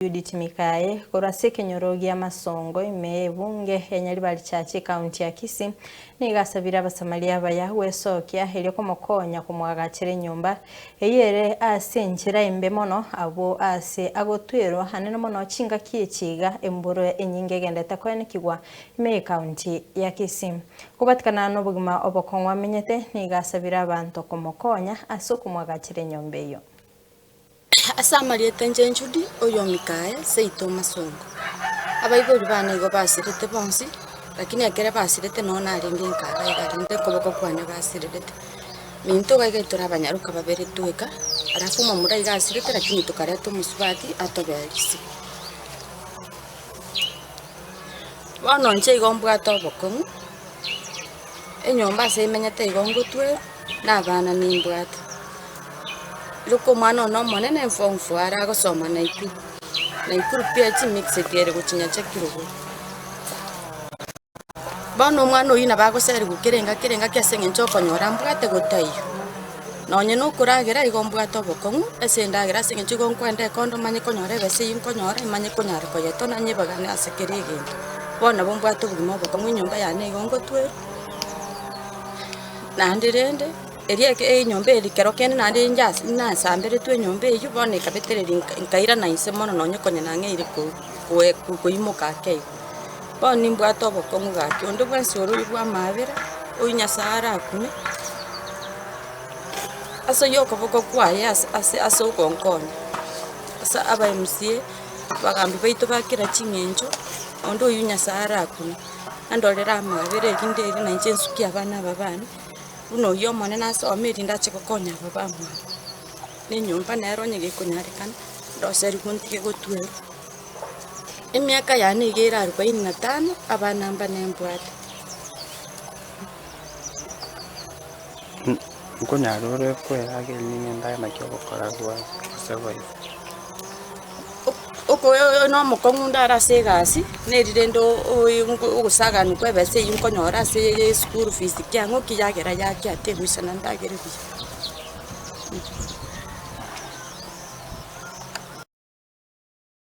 Judith Mikaye korwa ase ekenyoro gia Masongo ime y'ebunge ya Nyaribari Church ekaunti ya Kisii nigo asabire Abasamaria abaya gwesokia erio komokonya komoagachera enyomba eyio ere ase enchera embe mono abwo ase agotwerwa anene mono chingaki echi iga embura enyinge egendete koenekigwa ime y'ekaunti ya Kisii. Kobatikana nobogima obokong'u amenyete nigo asabire abanto komokonya ase okomoagachera enyomba eyio. Ase amarieta inche Judi, oyo o Mikaya, seito omasongo. Abaibori bane igo basirete bonsi, lakini ekere basirete noo narenge nkaba iga rende okoboko kwane basirerete. Minto iga iga tore abanyaroka babere tweka, alafu omomura iga asirete lakini tokareta omosubati atobea risiko. Bono inche igo mbwate obokong'u, enyomba ase imenyete igo ngotwera, na abana nimbwate. Rika omwana one omonene form four are agosoma Naikuru, Naikuru PH mixed ere gochia Nyachakirogoro. Bono omwana oyio nabo agoserigwa kera engaki kera engaki ase eng'encho okonyora mbwate gotaiyo. Nonye na okoragera igo mbwate obokong'u ase endagera ase eng'encho igo nkoenda ekondo manye konyora ebesa eywo nkonyora emanye konyara koyetona nyebagane ase kera egento. Bono nabo mbwate obogima obokong'u enyomba yane igo ngotwerwa, naende rende. Erio eke enyomba eri kero kende naende inche nasamberetwe enyomba eywo bono ekabetereria nka nkairana inse mono nonye konya nang'eire ko koe koimoka ake igo. Bono nimbwate obokong'u gaki, onde bwensi ore oywo bwa amaabera, oywo Nyasaye arakune, ase oywo okoboko kwaye ase ase ase ogonkonya, ase aba MCA, abagambi baito ba kera ching'encho, onde oywo Nyasaye arakune, andorere amaabera erinde eri nainche nsukie abana aba bane. Buna oyio Omonene asome erinde ache gokonya aba bamwabo, na enyomba nero onye gekonyarekana, ndoserigwe ntige gotwerwa. Emiaka yane iga ere arubaini na tano, abana mbane mbwate. Nkonyara ore kwerageria ning'e endagera naki ogokora gwa gosurvive. Okoyo nomokong'u ndare ase egasi, neri rende ogosagani kwa ebesa eywo nkonyora ase eschool fees kiang'o ki yagera yakia tegoisana ndagere buya.